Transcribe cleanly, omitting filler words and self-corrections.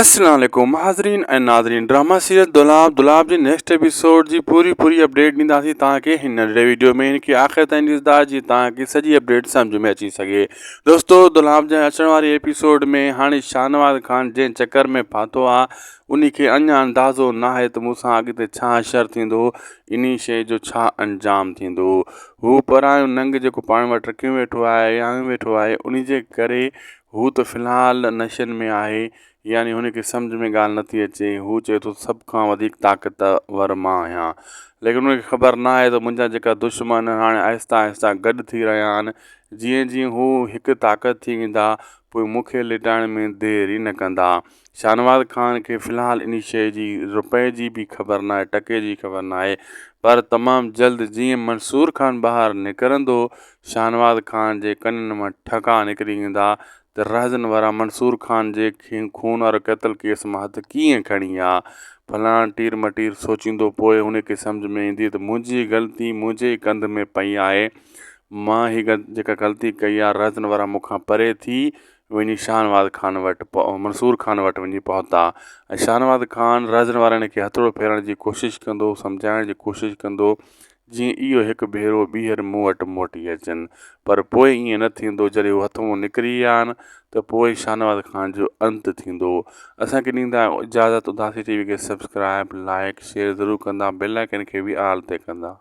السلام عليڪم حاضرين ۽ ناظرين ڊراما سيريل دولاب دولاب جي نيڪسٽ ايپيسوڊ جي پوري پوري اپڊيٽ ڏينداسين توهان کي هن ننڍڙي ويڊيو ۾ هن کي آخر تائين ڏسندا جي توهان کي سڄي اپڊيٽ سمجھ ۾ اچي سگهي دوستو دولاب جي اچڻ واري ايپيسوڊ ۾ هاڻي شاهنواز خان جنهن چڪر ۾ ڦاٿو آ انهي کي اڃا اندازو ناهي ته مون سان اڳتي ڇا حشر ٿيندو انهي شيء جو ڇا انجام ٿيندو هو پرايو ننگ جيڪو پاڻ وٽ رکيو ويٺو آهي يا آيو ويٺو آهي انهي جي ڪري هو ته في الحال نشن ۾ آهي يعني هن کي سمجهه ۾ ڳالهه نٿي اچي. هو چئي ٿو ته سڀ کان وڌيڪ طاقتور مان آهيان. ليڪن هن کي خبر نه آهي ته منهنجا جيڪا دشمن آهن هاڻي آهستي آهستي گڏ ٿي رهيا آهن. جيئن جيئن هو هڪ طاقت ٿي ويندا پوء مون کي لٽائڻ ۾ دير ئي نه ڪندا. شاهنواز خان کي في الحال انهي شيء جي رپئي جي به خبر ناهي ٽڪي جي خبر ناهي پر تمام جلد جيئن منصور خان ٻاهر نڪرندو شاهنواز خان جي ڪنن مان ٺڪاء نڪري ايندا ته رهزن وارا منصور خان جي خون وارو قتل ڪيس مان هٿ ڪيئن کڻي ها فلاڻ ٽير مٽير سوچيندو پوء هن کي سمجهه ۾ ايندي ته منهنجي غلطي منهنجي ئي ڪنڌ ۾ پئي آهي مان هي جيڪا غلطي ڪئي آهي رهزن وارا مون کان پري ٿي وڃي شاهنواز خان وٽ منصور خان وٽ وڃي پهتا ۽ شاهنواز خان رهزن وارن کي هٿڙو ڦيرڻ جي ڪوشش ڪندو سمجهائڻ جي ڪوشش ڪندو جيئن اهو هڪ ڀيرو ٻيهر مون وٽ موٽي اچن پر پوء ائين نه ٿيندو جڏهن هو هٿ مون نڪري ويا آهن ته پوء شاهنواز خان جو انت ٿيندو اسان کي ڏيندا اجازت اداسي ٽي وي کي سبسڪرائب لائڪ شيئر ضرور ڪندا بيل آئيڪن کي به آل تي ڪندا.